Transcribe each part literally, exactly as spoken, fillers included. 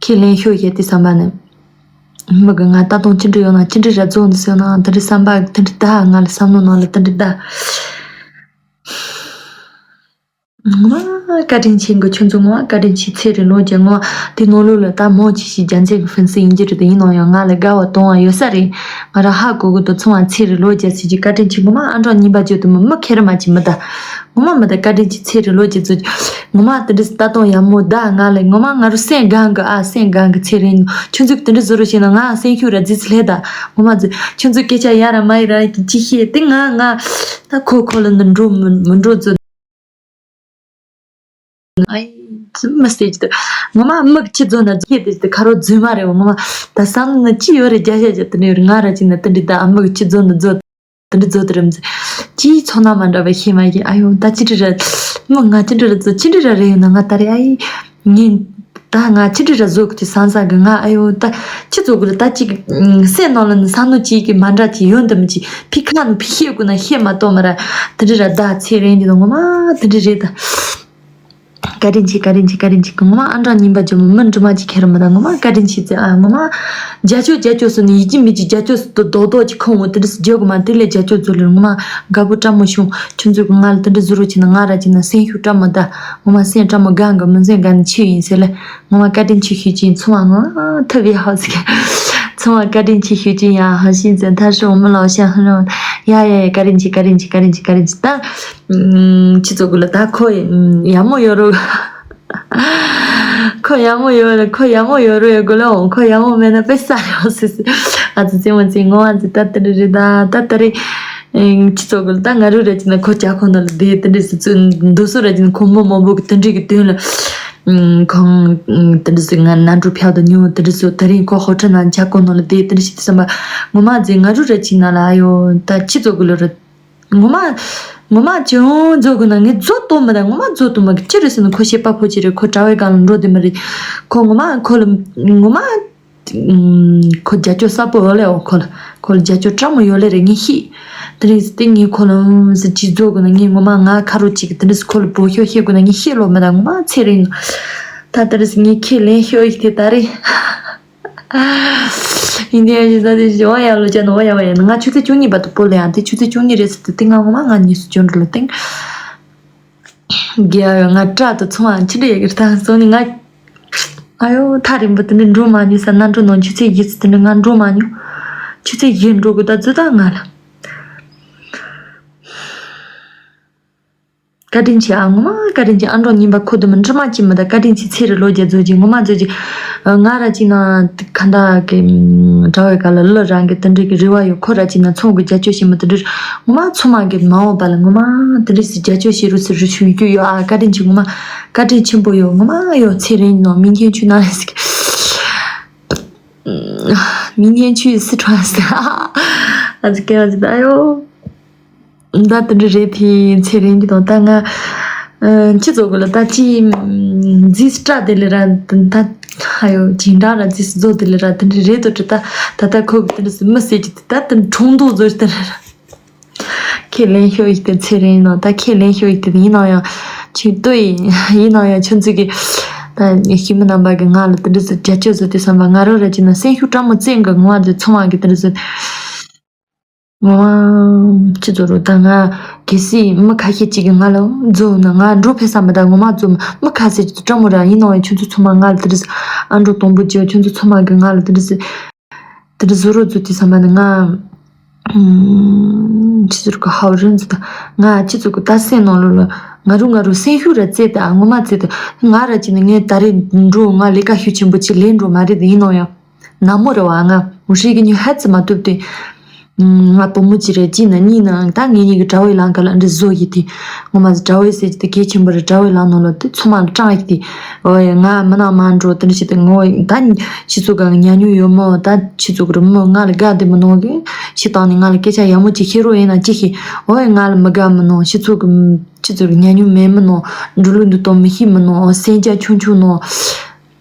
ཁས་ལེན་ཤོག་བྱས་ཏེ་བསམ་པ་ནི། མི་གི་ང་ད་དུང་ཅི་འདྲ་ཡོད་ན་ཅི་འདྲ་ར་རྫོགས་འདུག་ཟེར་ན་དེ་འདྲ་བསམ་པ་དེ་འདྲ་ད་ང་ལ་བསམ་བློ་ནང་ལ་དེ་འདྲ་ད། ངོ་མ་བཀའ་དྲིན་ཆེ་གི། ཁྱོད་ཚོ་ངོ་མ་བཀའ་དྲིན་ཆེ། ཚེ་རིང་ལོ་བརྒྱ། ངོ་མ་དེ་ནང་ལོགས་ལ་ད་མང་ཆེ་ཞིག་རྒྱ་མཚན་གི་ཧྥན་སི་ཡིན་གྱི་རེད་དེ། ཡིན་ནའང་ཡང་ང་ལ་དགའ་བ་གཏོང་བ་ཡོད་ས་རེད། ང་རང་ཧ་གོ་གི་འདུག་ཚང་མ་ཚེ་རིང་ལོ་བརྒྱ་ཟེར་གྱི་བཀའ་དྲིན་ཆེ། ངོ་མ་ཨ་འབྲོག་རྙིང་པ་བརྗོད་དུ་མི་མི་ཁེར་མ་གྱི་མི་ད། ངོ་མ་མི་ད་བཀའ་དྲིན་ཆེ། ཚེ་རིང་ལོ་བརྒྱ་ཚོ་ངོ་མ་དེ་འདྲ་ད་དུང་ཡག་མོ་ད་ང་ལ་ངོ་མ་ང་རུ་སེམས་དགའ་གི་ཨ། སེམས་དགའ་གི། ཚེ་རིང་ཁྱོད་ཚོས་དེ་འདྲ་བཟོ་རོགས་བྱས་ན་ང་སེམས་ཤུགས་ར་རྫིས་ལྷས་ད། ངོ་མ་ཚོ་ཁྱོད་ཚོས་སྐད་ཆ་ཡ་ར་མ་ཡི་ར་གི་ཅི་ཤེས་དེ་ང་ང་ད་ཁོ་ཁོ་ལ་འདི་འགྲོ་མི་མི་འགྲོ་ཚོ། ཨའི་ཙི་མི་སེ་ཅི་ད། ངོ་མ་མིག་ཅི་རྫོགས་ན་རྫོགས་ཤེས་དེ་ཅི་ད་ཁ་རོ་རྫུན་མ་རེད་བ། ངོ་མ་ད་བསམ་ན་ཅི་ཡོད་རེད་རྒྱ་ཤ་རྒྱ་དེ་འདྲ་ཡོད་རེད། ང་ར་ཅི་ན་དེ་འདྲ་ད་མིག་ཅི་རྫོགས་ན་རྫོགས། དེ་འདྲ་བཟོ་དེ་རིམ་ཚེ་ཅིའི་ཚོར་སྣང་མ་འདྲ་བ་ཤེས་མ་ཤེས། ཨ་ཡོ་ད་ཅི་འདྲ་ར། མི་ང་ཅི་འདྲ་ར་བཟོ་ཅི་འདྲ་ར་རེ་ཡོད་ན་ང་ད་རེ་ཨ་ཡི། ངས་ད་ང་ཅི་འདྲ་ར་བཟོ་གི་ཅི་སང་ས་གི་ང་ཨ་ཡོ་ད་ཅི་བཟོ་གི་ར། ད་ཅིག་སེམས་ནང་ལ་ནི་བསམ་བློ་ཅིག་གི་མ་འདྲ་ཅིག་ཡོད་འདི་མི་ཅིག་ཕི་ཁ་ནི་ཕི་ཤེས་དགོས་ན་ཤེས་མ་གཏོགས་མ་ར། དེ་འདྲ་ར་ད་ཚེ་རིང་འདི་ངོ་མ་དེ་འདྲ་རེད་ད། བཀའ་དྲིན་ཆེ། བཀའ་དྲིན་ཆེ། བཀའ་དྲིན་ཆེ། ངོ་མ་ཨ་འབྲོག་རྙིང་པ་ཇོ་མོ་མི་འགྲིག་མ་ཅིག་ཁྱེར་མི་དང་ངོ་མ་བཀའ་དྲིན་ཆེ་ཟེར། ཨ་ངོ་མ་རྒྱ་ཆོས་རྒྱ་ཆོས་སུ་ནི་ཡིད་ཀྱི་མི་ཅིག་རྒྱ་ཆོས་སུ་དོ་དོ་ཅིག་ཁོང་ངོ་དེ་འདྲ་སུ་རྒྱག་གི་མ། དེ་ལས་རྒྱ་ཆོས་ཚོ་ལས་ངོ་མ་དགའ་པོ་བཀྲ་མོ་བྱུང་། ཁྱོད་ཚོས་གི་ང་ལ་དེ་འདྲ་བཟོ་རོགས་བྱས་ན་ང་ར་བྱས་ན་སེམས་ཤུགས་བཀྲ་མོ་ད། ངོ་མ་སེམས་བཀྲ་མོ་གང་གི་མི་སེམས་གང་ནི་ཆོས་ཡིན་ཟེར་ལ། ངོ་མ་བཀའ་དྲིན་ཆེ་ཞུ་ཅིང་ཚང་མ་ངོ་ཐུབ་ཡ་ཧ་ཟིག་ཚང་མ་བཀའ་དྲིན་ཆེ་ཞུ་ཅིང་ཡ་ཧ་ཤིན་ཙན་ཐར་ཧྲི་འོ་མི་ལའོ་ཤ་ཧ་རང་ཡ་ཡ་ཡ་བཀའ་དྲིན་ཆེ། བཀའ་དྲིན་ཆེ། བཀའ་དྲིན་ཆེ། བཀའ་དྲིན་ཆེ་ད། ཁྱི་ཚོ་གུ་ལ་ད་ཁོ་ཡ་མོ་ཡོད་རུ། ཁོ་ཡ་མོ་ཡོད་རུ། ཁོ་ཡ་མོ་ཡོད་རུ་ཡ་གུ་ལ་འོང་། ཁོ་ཡ་མོ་མེད་ན་དཔེ་ས་རེ་འོང་སི་སི། ཨ་ཙི་ཙི་མོ་ཙི་ངོ་ཨ་ཙི་ད་དེ་རེ་རེ་ད་ད་དེ་རེ། ཁྱི་ཚོ་གུ་ལ་ད་ང་རུ་ར་ཅི་ན་ཁོ་ཅག་ཁོ་ན་ལ་དེ་དེ་འདྲ་སི་ཙི་འདུག་སོ་ར་ཅི་ན་ཁོ་མོ་མོ་བུ་གི་དེ་འདྲ་གི་དོན་ལ། ཁོང་དེ་འདྲ་སི་ང་ན་འགྲོ་ཕྱག་ཏུ་ཉོ་དེ་འདྲ་སོ་ད་རིང་ཁོ་ཧོ་ཁྲ་ན་ཅག་ཁོ་ན་ལ་དེ་དེ་འདྲ་སི་ཙི་བསམ་པ་ངོ་མ་ཙི་ང་རུ་ར་ཅི་ན་ལ་ཨ་ཡོ་ད་ཁྱི་ཚོ་གུ་ལ་ར། ངོ་མ། ངོ་མ་ཅུང་རྫོགས་དགོས་ན་ངས་རྫོགས་གཏོང་མི་དང་ངོ་མ་རྫོགས་གཏོང་མ་གི་ཅི་རེད་ཟེར་ན་ཁོ་བཤད་པ་ཕོ་ཅི་རེད། ཁོ་གྲྭ་བའི་སྒང་ལ་འགྲོ་དེ་མི་རེད། ཁོ་ངོ་མ་ཁོ་ལ་ངོ་མ་ཁོ་རྒྱ་སྐྱོ་ས་པོ་ཡོད་ལེ་འོ་ཁོ་ལ་ཁོ་ལ་རྒྱ་སྐྱོ་སྤྲ་མོ་ཡོད་ལེ་རེད་ངས་ཤེས། དེ་རིང་སྟེང་ངས་ཁོ་ལ་ཟེར་ཅི་རྫོགས་དགོས་ན་ངས་ངོ་མ་ང་ཁ་རོ་ཅིག་གི་དེ་འདྲ་ཁོ་ལ་བོ་ཤོ་བཤད་དགོས་ན་ངས་ཤེས་ལོ་མི་དང་ངོ་མ་ཚེ་རིང་ད་དེ་རིང་ངས་ཁས་ལེན་ཤོ་ཡིག་དེ་ད་རེད། ཡིན་དེ་ཡང་ཞིག་ས་དེ་ཞིག་འོ་ཡ་ལོ་ཅན་འོ་ཡ་འོ་ཡ་ང་ཆུ་ཚོད་བཅུ་གཉིས་བར་དུ་སྤོ་ལེ་ཡང་དེ་ཆུ་ཚོད་བཅུ་གཉིས་རེད་ཟེར་དེ་ཏིང་ང་ངོ་མ་ང་གཉིས་སུ་བཅོན་འགྲོ་ལ་ཏིང་རྒྱལ་ཡོད་ང་སྐྲ་དུ་ཚོང་ཨ་ཆི་འདྲ་ཡ་གི་ད་སོང་ནི་ང་ཨ་ཡོ་ཐག་རིང་པོ་དེ་འདྲ་འགྲོ་མ་མྱོང་ས་ན་འགྲོ་ནང་ཆུ་ཚོད་བཞི་ཙམ་དེ་འདྲ་ང་འགྲོ་མ་མྱོང་ཆུ་ཚོད་བཞི་འགྲོ་དགོས་ད་རྫུ་ད་ང་ལ། བཀའ་དྲིན་ཆེ་ཨ་ངོ་མ་བཀའ་དྲིན་ཆེ། ཨ་འབྲོག་རྙིང་པ་ཁོ་དུ་མི་འདྲི་མ་ཅི་མི་ད་བཀའ་དྲིན་ཆེ། ཚེ་རི་ལོ་བརྒྱ་རྫོགས་ཀྱི་ངོ་མ་རྫོགས་ཀྱི་ང་ར་ཅི་ན་ཁ་འདའ་གི་གྲྭ་བའི་ག་ལ་ལོ་རང་གི་དེ་འདྲི་གི་རེ་བ་ཡོད། ཁོ་ར་ཅི་ན་ཚོང་གི་རྒྱ་སྐྱོ་ཞིག་མི་དེ་འདྲི་ངོ་མ་ཚོ་མ་གི་མ་འོངས་པ་ལ་ངོ་མ་དེ་འདྲི་སི་རྒྱ་སྐྱོ་ཞིག་རུ་སི་རུ་ཆུ་རྒྱུ་ཡོད་ཨ། བཀའ་དྲིན་ཆེ་ངོ་མ་བཀའ་དྲིན་ཆེན་པོ་ཡོད་ངོ་མ་ཡོད། ཚེ་རིང་ནོ་མིན་ཁྱེན་ཆུ་ན་རེ་སི་མིན་ཁྱེན་ཆུ་སི་ཁྲོན་སི་ཨ་ཙི་ཀེ་ཨ་ཙི་ད་ཡོ། ད་དེ་འདྲ་རེད་དེ་ཚེ་རིང་གི་དང་ད་ང་ཁྱི་ཚོ་གུ་ལ་ད་ཅི་རྫིས་སྐྲ་དེ་ལས་ར་ད་ཧ་ཡོ་ཇིང་འདྲ་ར་རྫིས་བཟོ་དེ་ལས་ར་དེ་འདྲ་རེད་དོ་དྲི་ད་ད་ད་ཁོ་གི་དེ་འདྲ་སི་མི་ཟེར་གྱི་དེ་ད་དེ་འདྲ་ཁྲུང་དུ་བཟོ་དེ་ལས་ར་ཁས་ལེན་ཤོ་ཡིག་དེ་ཚེ་རིང་ནང་ད་ཁས་ལེན་ཤོ་ཡིག་དེ་ཡིན་ནང་ཡང་ཁྱི་ལྟོས་ཡིན་ཡིན་ནང་ཡང་ཁྱོད་ཚོ་གི་ད་ཤི་མི་རྣམ་པ་གི་ང་ལ་དེ་འདྲ་སི་རྒྱ་སྐྱོ་བཟོ་དེ་བསམ་པ་ང་རང་ར་ཅི་ན་སེམས་ཤུགས་བཀྲ་མོ་བཙན་གི་ངོ་བ་དེ་ཚོ་མ་གི་དེ་འདྲ་སི། ང་ཁྱི་ཚོ་རུ་ད་ང་གལ་སྲིད་མི་ཁ་ཤས་ཅིག་གིས་ང་ལ་རྫོགས་ན་ང་འགྲོ་ཕེབས་ས་མི་ད་ངོ་མ་རྫོགས་མི་ཁ་ཤས་ཅིག་བཀྲ་མོ་ར་ཡིན་ནོ་ཡང་ཁྱོད་ཚོ་ཚོ་མ་ང་ལ་དེ་རིས་ཨ་འགྲོ་དང་པོ་ཅིག་ཁྱོད་ཚོ་ཚོ་མ་གིས་ང་ལ་དེ་རིས་དེ་རིས་བཟོ་རོགས་མཛོད་དུས་བསམ་པ་ནི་ང་ཁྱི་ཚོ་རུ་ག་ཧའོ་རན་ཚོ་ད་ང་ཁྱི་ཚོ་གི་ད་སེམས་ནང་ལོགས་ལ་ང་རུ་ང་རུ་སེམས་ཤུགས་ར་བཙལ་ད་ངོ་མ་བཙལ་ད་ང་ར་ཅི་ནི་ངས་ད་རེས་འགྲོ་ང་ལས་ཀ་ཤུགས་ཆེན་པོ་ཅིག་ལས་འགྲོ་མ་རེད་དེ་ཡིན་ནོ་ཡང་། ན་མོ་རེ་བ་ང་མུ་ཧྲི་གི་ཉུ་ཧ་ཙི་མ་ཐུབ་དུས། ང་བུ་མོ་ཅི་རེད་ཅི་ན་གཉིས་ན་ད་ངེད་གཉིས་ཀྱི་དྲ་བའི་ལང་ཀ་ལ་འདི་བཟོ་ཡི་དེ། ངོ་མ་ཟི་དྲ་བའི་ཟེར་གྱི་དེ་གལ་ཆེན་པོ་རེད། དྲ་བའི་ལང་ནང་ལ་དེ་ཚོ་མ་ཀྲང་ཡི་དེ། ཨོ་ཡ་ང་མི་ནང་མ་འགྲོ་དེ་འདྲ་བྱེད་དེ་ངོ་ད་ཁྱི་ཚོ་ག་ཉ་ཉུ་ཡོད་མོ་ད་ཁྱི་ཚོ་གི་རི་མོ་ང་ལ་དགའ་དེ་མི་ནོ་གི་ཤི་བཏང་ནས་ང་ལ་སྐད་ཆ་ཡག་མོ་ཅིག་ཤེས་རོགས་ཡིན་ན་ཅི་ཤེས། ཨོ་ཡ་ང་ལ་མི་དགའ་མི་ནོ་ཁྱི་ཚོ་གི་ཁྱི་ཚོ་གི་ཉ་ཉུ་མེད་མི་ནོ་འགྲོ་ལུགས་འདུག་སྟངས་མི་ཤེས་མི་ནོ་སེམས་རྒྱ་ཆུང་ཆུང་ནོ།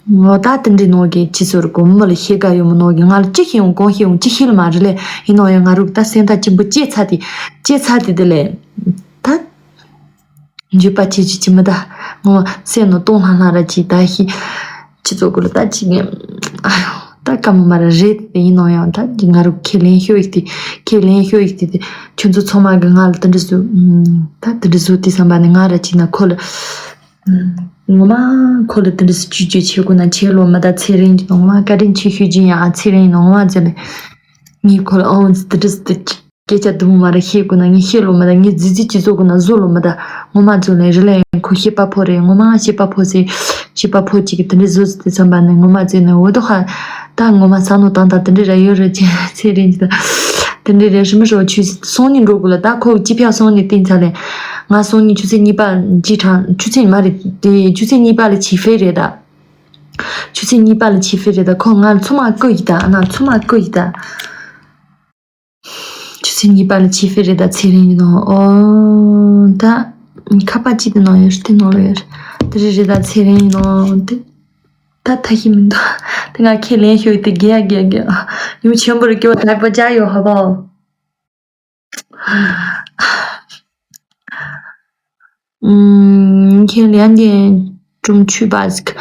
ངོ་ད་དེ་འདྲའི་ནང་གི་ཁྱི་ཚོར་གོ་མི་ལ་ཤེས་དགའ་ཡོད་མི་ནང་གི་ང་ལ་ཅི་ཤེས་ཡོང་གང་ཤེས་ཡོང་ཅི་ཤེས་ལ་མ་རེད་ལེ། ཡིན་ནའང་ཡང་ང་རུ་ད་སེམས་ཐག་ཆེན་པོ་བཅད་ཚར་དེ་བཅད་ཚར་དེ་དེ་ལས་ད་འཇུས་པ་ཆེ་ཆེ་ཆེ་མི་ད་ངོ་སེམས་ནང་སྟོང་ལྷང་ལྷང་ར་ཅིག་ད་ཤི་ སྤྱི་ཚོགས་སྐོར་ལ་ད་ཅིག་ཨ་ཡོ་ད་སྐར་མ་མ་ར་རེད་དེ་ཡིན་ནོ་ཡང་ད་ང་རུ་ཁས་ལེན་ཤོད་ཡིག་དེ་ཁས་ལེན་ཤོད་ཡིག་དེ་དེ་ཁྱོད་ཚོ་ཚང་མ་གི་ང་ལ་དེ་འདྲ་བཟོ་ད་དེ་འདྲ་བཟོ་དེ་བསམ་པ་ནི་ང་ར་ཅིག་ན་ཁོ་ལ་ངོ་མ་ཁོ་ལ་དེ་འདྲ་བཅོས་བཅོས་བྱེད་དགོས་ན་བྱེད་ལོ་མ་ད་ཚེ་རིང་གི་ནང་མ་བཀའ་དྲིན་ཆེ་ཤོས་ཅིག་ཡང་ཨ་ཚེ་རིང་ནང་མ་ཟེར་ནས་ངས་ཁོ་ལ་ཨང་དེ་འདྲ་དེ། སྐད་ཆ་དུ་མ་ར་ཤེས་དགོས་ན་ངས་ཤེས་ལོ་མ་ད་ངས་རྫི་རྫི་ཅི་བཟོ་དགོས་ན་བཟོ་ལོ་མ་ད་ངོ་མ་བཟོ་ལེ་རི་ལ་ཡང་ཁོ་ཤེས་པ་ཕོ་རེད། ངོ་མ་ཤེས་པ་ཕོ་ཟེ་ཤེས་པ་ཕོ་ཅིག་གི་དེ་འདྲའི་བཟོ་ཟེ་བསམ་པ་ནི་ངོ་མ་བཟོས་ནས་འོ་དོ་ཧ་ད་ངོ་མ་ས་ནོ་དང་ད་དེ་འདྲའི་ར་ཡོད་རེད་ཅེ་ཚེ་རིང་ཅི་ད་དེ་འདྲའི་ར་ཧྲི་མི་ཧྲོ་ཆུ་སོང་ནི་འགྲོ་དགོས་ལ་ད་ཁོ་ཅི་ཕྱག་སོང་ནི་བསྟན་ཚ་ལེ་ང་སོང་ནི་ཆུ་ཚོད་གཉིས་པ་ཅི་གྲང་ཆུ་ཚོད་མ་རེད་དེ་ཆུ་ཚོད་གཉིས་པ་ལ་ཆི་ཧྥེ་རེད་ད་ཆུ་ཚོད་གཉིས་པ་ལ་ཆི་ཧྥེ་རེད་ད་ཁོ་ང་ཚོ་མ་ཀོ་ཡི་ད་ཨ་ན་ཚོ་མ་ཀོ་ཡི་ད། ཆུ་ཚོད་གཉིས་པ་ལ་ཆི་ཧྥེ་རེད་ད་ཚེ་རིང་ཡིན་ནོ། ཨོ་ད་ཁ་པར་གཅིག་དེ་ནང་ཡོད་རེད་དེ་ནང་ལ་ཡོད་རེད་དེ་རེད་རེད་ད་ཚེ་རིང་ཡིན་ནོ་དེ་ད་ཐ་ཤི་མི་འདུག་དེ་ང་ཁས་ལེན་ཤོད་དེ་རྒྱ་རྒྱ་རྒྱ་ཡུམ་ཆེན་པོ་རུ་སྐྱོ་དར་པོ་བྱ་ཡོད་ཧ་བ། ཁྱེད་ལན་ཏན་ཀྲུང་ཆུས་པ་ཟིག་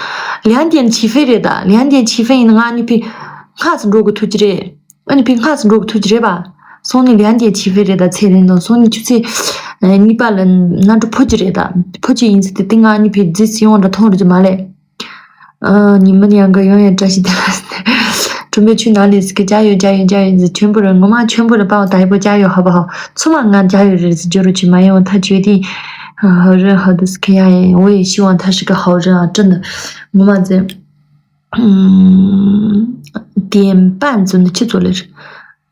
ལན་ཏན་ཆི་ཧྥེ་རེད་ད། ལན་ཏན་ཆི་ཧྥེ་ཡིན་ང་ཨ་ནི་ཕི་སྔ་སུ་འགྲོ་གི་ཐུག་གི་རེད། ཨ་ནི་ཕི་སྔ་སུ་འགྲོ་གི་ཐུག་གི་རེད་པ། སོང་ནི་ལན་ཏན་ཆི་ཧྥེ་རེད་ད་ཚེ་རིང་དང་སོང་ནི་ཆུ་ཚོད་གཉིས་པ་ལ་ན་འགྲོ་ཕོ་གི་རེད་ད། ཕོ་གི་ཡིན་ཟི་དེ་ཏི་ང་ཨ་ནི་ཕི་རྫི་སི་ཡོང་འདྲ་མཐོང་རུ་གི་མ་ལས། ཉི་མ་ཡང་ག་ཡོང་ཡང་བཀྲ་ཤིས་བདེ་ལེགས། གྲོང་པའི་ཆུ་ནང་ལས་སི་ཀི་ཅ་ཡོད་ཅ་ཡོད་ཅ་ཡོད་ཟི་ཆོན་པོ་རེད་ངོ་མ་ཆོན་པོ་རེད་པའོ་ད་ཡི་པོ་ཅ་ཡོད་ཧ་པ་ཧ་ཚོ་མ་ང་ཅ་ཡོད་རེད་ཟི་ཇོ་རུ་ཆུ་མ་ཡོང་ཐ་ཆོས་ཏི་ཧ་རེ་ཧ་དུ་སི་ཀི་ཡ་ཡེ་འོ་ཡེ་ཤི་ཝང་ཐ་ཧྲི་ཀ་ཧ་རེ་ཨ་ཀྲི་ནི་ངོ་མ་ཟི་དེན་པན་ཙུ་ནི་ཆི་ཚོ་ལེ་རེད།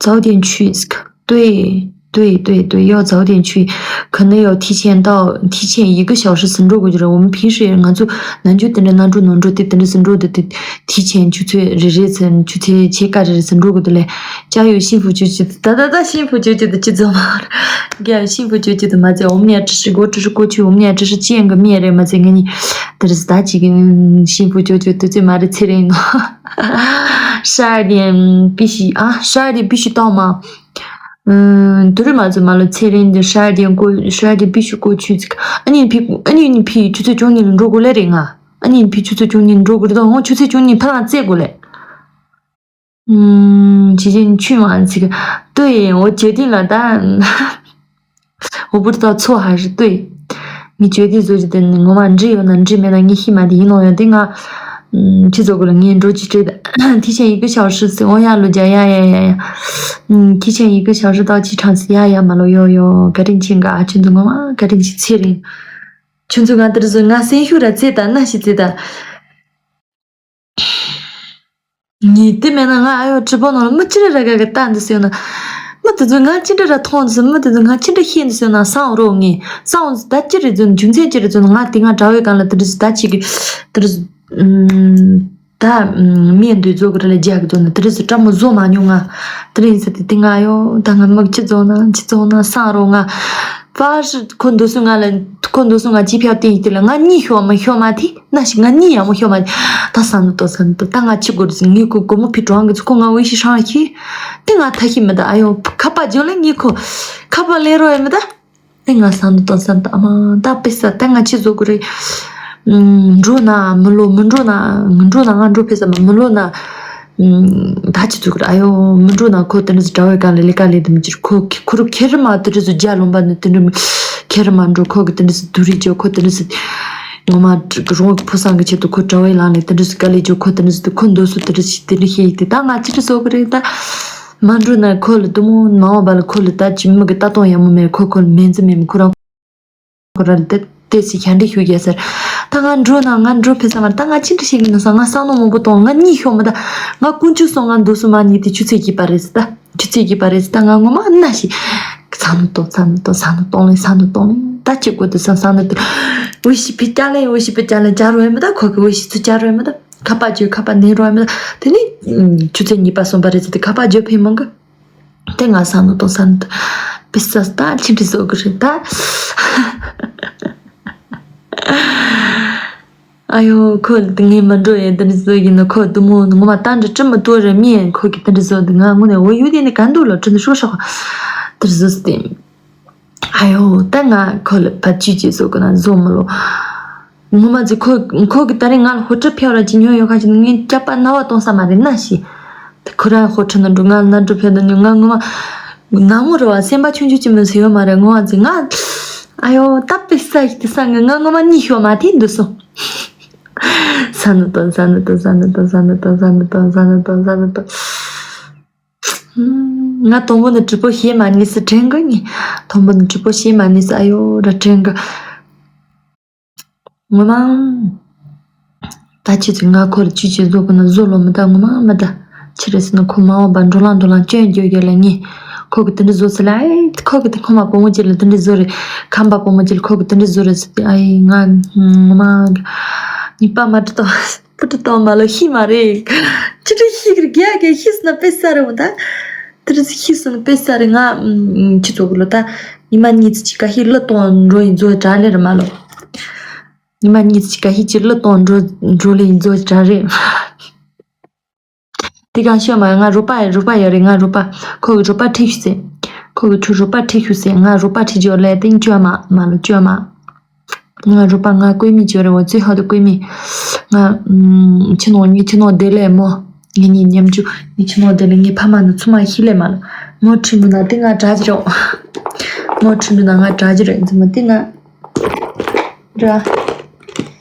早点去 对对对对，要早点去，可能要提前到，提前一个小时 ཟིན་འགྲོ་དགོས་ཀྱི་རེད། 我们平时 ང་ཚོ་ནམ་རྒྱུན་དེ་འདྲ་ནམ་འགྲོ་ནམ་འགྲོ་དེ་དེ་འདྲ་ཟིན་འགྲོ་དེ་དེ་提前 ཆུ་ཚོད་རེ་རེ་ཟིན་ཆུ་ཚོད་ཕྱེད་ཀ་རེ་རེ་ཟིན་འགྲོ་དགོས་དེ་ལས་加油幸福久久 ད་ད་ད་幸福久久 དེ་ཅི་ཚོ་མ་རྒྱ་幸福久久 དེ་མ་ཚད 我们也只是我只是过去 我们也只是见个面 རེད་མ་ཚད་ངེད་གཉིས་དེ་རེ་ཟིན་ད་ཅིག་གི་幸福久久 དེ་ཚོད་མ་རེད་ཚེ་རིང་ནོ། 十二点必须啊，十二点必须到吗？ ཨུམ། དུ་རི་མ་ཚོ་མ་ལོ་ཚེ་རིང་འདི་ཧྲ་རྡེ་ཀོ་ཧྲ་རྡེ་པི་ཤུ་ཀོ་ཆུ་ཚིག་ཨ་ནི་ཕི་ཨ་ནི་ནི་ཕི་ཆུ་ཚོད་བཅུ་གཉིས་ལ་འགྲོ་དགོས་ལེ་རེད་ང་། ཨ་ནི་ཕི་ཆུ་ཚོད་བཅུ་གཉིས་ལ་འགྲོ་དགོས་རེད་ད་ངོ་ཆུ་ཚོད་བཅུ་གཉིས་ཕ་རང་བཙལ་དགོས་ལེ། ཨུམ། ཇི་ཅན་ཆུ་མ་ཚིག་ལྟོས་ཡིན་འོ་ཇེ་ཏིང་ལ་ད། 我不知道错还是对。 ངས་བརྗོད་དེ་བཟོ་རྒྱུ་དེ་ནི་ངོ་མ་འགྲིག་ཡོད་ན་འགྲིག་མེད་ན་ངས་ཤེས་མ་དེ་ཡིན་ནོ་ཡོད་དེ་ང་ཁྱི་ཚོ་གུ་ལ་ངས་འགྲོ་ཅི་སྤྲད་ད་提前一个小时 ཟེར་འོ་ཡ་ལོ་རྒྱ་ཡ་ཡ་ཡ་ཡ།提前一个小时到机场 ཟེར་ཡ་ཡ་མ་ལོ་ཡོ་ཡོ་བཀའ་དྲིན་ཆེ་ག་ཁྱོད་ཚོ་ངོ་མ་བཀའ་དྲིན་ཆེ་ཚེ་རིང་། ཁྱོད་ཚོ་ང་དེར་བཟོ་ང་སེམས་ཤུགས་ར་ཚེ་ད་ན་ཤི་ཚེ་ད། ངས་དེ་མེད་ན་ང་ཨ་ཡོ་ཁྲི་པོ་ནང་ལ་མི་ཅི་རེ་ར་ག་གི་ལྟ་འདི་སོང་ན། མི་དེ་ཚོ་ང་ཅི་འདྲ་ར་མཐོང་འདི་སོང་མི་དེ་ཚོ་ང་ཅི་འདྲ་ཤེས་འདི་སོང་ན་སང་རོ་ངས་སང་ད་ཅི་རེ་ཚོ་རྒྱུ་མཚན་ཅི་རེ་ཚོ་ང་དེ་ང་གྲྭ་བའི་སྒང་ལ་དེ་འདྲ་ཟི་ད་ཅི་གི་དེ་འདྲ་ཟི་ད་མིན་འདུས་ཚོ་གི་ར་ལ་རྒྱག་གི་ཚོ་ན་དེ་འདྲ་ཟི་བཀྲ་མོ་བཟོ་མ་མྱོང་ང་དེ་འདྲ་ཡིན་ས་དེ་དེ་ང་ཡོ་ད་ང་མི་ཅི་ཚོ་ན་ཅི་ཚོ་ན་སང་རོ་ང་ཕར་ཁོ་འདུག་སོང་ང་ལ་ཁོ་འདུག་སོང་ང་ཅི་ཕྱག་བསྟན་ཡིན་དེ་ལ་ང་གཉིད་ཤོག་མ་ཤོག་མ་དེ། ན་ཞིག་ང་གཉིད་ཡང་མ་ཤོར་མ་ད་ས་ནུ་ཏོ་ས་ནུ་ཏོ་ད་ང་ཅི་དགོས་རེད་ངས་ཁོ་སྒོར་མོ་ཕི་གྲོང་གི་ཚོ་ཁོ་ང་འོས་ཤི་ཧྲང་ཤི་དེ་ང་ཐ་ཤི་མི་ད་ཨ་ཡོ་ཁ་པ་ཇོ་ལེ་ངས་ཁོ་ཁ་པ་ལེ་རོ་ཡ་མི་ད་དེ་ང་ས་ནུ་ཏོ་ས་ནུ་ཏོ་ཨ་མ་ད་པེ་ས་ད་ང་ཅི་བཟོ་དགོས་རེད། འགྲོ་ན་མི་ལོ་མི་འགྲོ་ན་ང་འགྲོ་ན་ང་འགྲོ་ཕེ་ས་མ་མི་ལོ་ན། ད་ཅི་ཚུགས་ར་ཨ་ཡོ་མི་འགྲོ་ན་ཁོ་དེ་འདྲ་ཟིག་གྲྭ་བའི་སྒང་ལ་ལས་ཀ་ལས་དམ་ཅིར་ཁོ་ཁོ་རུ་ཁེ་རི་མ་དེ་འདྲ་ཟིག་རྒྱ་ལོན་པ་ནི་དེ་འདྲ་ཁེ་རི་མ་འགྲོ་ཁོ་གི་དེ་འདྲ་ཟིག་དུ་རི་ཇོ་ཁོ་དེ་འདྲ་ཟིག་ངོ་མ་རོང་གི་ཕོ་བསང་གི་ཆེད་དུ་ཁོ་གྲྭ་བའི་ལང་ལས་དེ་འདྲ་ཟིག་ག་ལས་ཇོ་ཁོ་དེ་འདྲ་ཟིག་དུ་ཁོ་འདོད་སུ་དེ་འདྲ་ཞིག་དེ་འདྲ་ཤེས་ཡིག་དེ་ད་ང་ཅི་འདྲ་བཟོ་གི་རེད་ད་མ་འགྲོ་ན་ཁོ་ལ་དུ་མོ་མ་འོངས་པ་ལ་ཁོ་ལ་ད་ཅི་མི་གི་ལྟ་སྟངས་ཡག་མོ་མེད་ཁོ་ཁོ་ལ་མེད་འཛི་མེད་མི་ཁོ་རང་། ཁོ་རང་ལ་ཏེ་ཏེ་སི་ཁྱ་འདྲི་ཞུ་རྒྱལ་ཟེར། ད་ང་འགྲོ་ན་ང་འགྲོ་ཕེ་ས་མ་ད་ང་ཅི་འདྲི་ཞིག་ཡིན་ན་ས་ང་ས་ནོ་མང་པོ་གཏོང་ང་གཉིད་ཤོག་མི་ད། ང་དཀོན་མཆོག་སོང་ང་འདུག་སུ་མ་གཉིད་དེ་ཆུ་ཚོད་བརྒྱད་པ་རེད་ཟེར་ད། ཆུ་ཚོད་བརྒྱད་པ་རེད་ཟེར་ད་ང་ངོ་མ་ན་ཞིག་ས་ནོ་གཏོང་ས་ནོ་གཏོང་ས་ནོ་གཏོང་ལེ་ས་ནོ་གཏོང་ལེ་ད་ཅི་དགོས་འདུག་ས་ས་ནོ་དེ། འོ་ཞི་ཕི་ཅ་ལེ་འོ་ཞི་ཕི་ཅ་ལེ་ཅ་རོ་ཡ་མི་ད་ཁོ་གི་འོ་ཞི་ཚུ་ཅ་རོ་ཡ་མི་ད། ཁ་པ་ཅོ་ཁ་པ་ནེ་རོ་ཡ་མི་ད། དེ་ནི་ཆུ་ཚོད་གཉིས་པ་གསུམ་པ་རེད་ཟེར་ད་ཁ་པ་ཅོ་ཕེ་མང་གི། དེ་ང་ས་ནུ་ཏོ་ས་ནུ་ཏོ། པི་ས་ད་ཆི་འདྲི་བཟོ་གི་རེད་ད། ཨ་ཡོ་ཁོ་ངས་མ་འགྲོ་ཡས་དེ་འདྲི་བཟོ་ཡིན་ནོ་ཁོ་དུ་མོ་ངོ་མ་ད་འདྲི་ཀྲི་མི་ཏོ་རེ་མི་ཡན་ཁོ་གི་དེ་འདྲི་བཟོ་འདི་ང་དངོས་ནས་འོ་ཡུ་དེ་ནི་ག་འདུག་ལོ་ཀྲི་ནི་ཤོ་ཤོ་དེ་འདྲི་བཟོ་སྟེ། ཨ་ཡོ་ད་ང་ཁོ་ལ་བ་ཅི་ཅི་བཟོ་གི་ན་བཟོ་མི་ལོ། ངོ་མ་ཟིག་ཁོ་ཁོ་གི་ད་རེས་ང་ལ་ཧོ་ཁྲི་ཕེབས་ར་ཅིག་ཉོ་ཡོད་ཁ་ཅིག་ངས་སྐྱབས་པ་རྣ་བ་གཏོང་ས་མ་རེད་ན་ཤི། ད་ཁོ་རང་ཧོ་ཁྲི་ནང་འགྲོ་ང་ལ་ན་འགྲོ་ཕེབས་ད་ཉོ་ང་ངོ་མ་ང་ངོ་རེ་བ་སེམས་པ་ཆུང་ཆུང་ཅིག་མིན་ཟེར་ཡོད་མ་རེད་ངོ་མ་ཟིག་ང་ཨ་ཡོ་ད་པེ་ས་ཞིག་དེ་ས་ངས་ང་ངོ་མ་གཉིད་ཤོར་མ་ཐེན་འདུག་སོང་། ས་ནུ་དོན་ས་ནུ་དོན་ས་ནུ་དོན་ས་ནུ་དོན་ས་ནུ་དོན་ས་ནུ་དོན་ས་ནུ་དོན་ས་ནུ་དོན། ང་དང་པོ་ནས་གྲི་པོ་བཤད་མ་ཉེས་སུ་དྲན་གི་ཉེ། དང་པོ་ནས་གྲི་པོ་བཤད་མ་ཉེས་སུ་ཨ་ཡོ་ར་དྲན་གི། ངོ་མ། ད་ཁྱེད་ཚོས་ང་ཁོ་ལ་ཅི་ཅི་བཟོ་གི་ན་བཟོ་ལོ་མི་ད་ངོ་མ་མི་ད། ཁྱེད་རེ་སི་ན་ཁོ་མ་འོངས་པ་འགྲོ་ལང་འགྲོ་ལང་སྐྱོན་རྒྱོ་རྒྱོ་ལ་ངེ། ཁོ་གི་དེ་འདྲ་བཟོ་སི་ལ་ཨེ་ཁོ་གི་དེ་ཁོ་མ་བུ་མོ་ཅི་ལ་དེ་འདྲ་བཟོ་རེད། ཁམས་པ་བུ་མོ་ཅི་ལ་ཁོ་གི་དེ་འདྲ་བཟོ་རེད་ཟེར་ཏེ་ཨ་ཡེ་ང་ངོ་མ། ཉི་པ་མ་འདྲི་ཏོ། སྤུ་ཏི་ཏོ་མ་ལོ་ཤི་མ་རེད། ཅི་འདྲ་ཤི་གི་རྒྱ་གི་ཤི་སི་ན་དཔེ་ས་རེད་མོ་ད། དེ་རིང་ཤི་སོང་ནི་དཔེ་ས་རེད་ང་ཁྱི་ཚོ་གི་ལོ་ད། ཉི་མ་གཉིས་ཚེ་གཅིག་ཀ་ཤི་གླུ་གཏོང་འགྲོ་ཡིན་ཚོ་དྲག་ལེ་རེད་མ་ལོ། ཉི་མ་གཉིས་ཚེ་གཅིག་ཀ་ཤི་གཅིག་གླུ་གཏོང་འགྲོ་འགྲོ་ལེ་ཡིན་ཚོ་དྲག་རེད། དེ་གང་ཤོད་མ་ང་རོགས་པ་རོགས་པ་ཡོད་རེད་ང་རོགས་པ། ཁོ་གི་རོགས་པ་ཁྲིད་ཤུ་ཟེར། ཁོ་གི་ཁྲུ་རོགས་པ་ཁྲིད་ཤུ་ཟེར་ང་རོགས་པ་ཁྲིད་འཇོག་ལེ་ཏིང་བཅོས་མ་མ་ལོ་བཅོས་མ། ང་རོགས་པ་ང་བཀོད་མི་བཅོས་རེད་བ་ཚོས་ཧ་དུ་བཀོད་མི། ང་ཁྱི་ནོ་ངའི་ཁྱི་ནོ་བདེ་ལེ་མོ། ངེད་གཉིས་མཉམ་ཆུ་ངེད་ཆུ་མོ་དེ་ལ་ངའི་ཕ་མ་ནི་ཚུ་མ་ཤི་ལེ་མ་ལ། མོ་ཁྲིད་མི་ན་དེ་ང་དྲ་ཅི་རོགས། མོ་ཁྲིད་མི་ན་ང་དྲ་ཅི་རོགས་འཛི་མ་དེ་ང་། དྲ།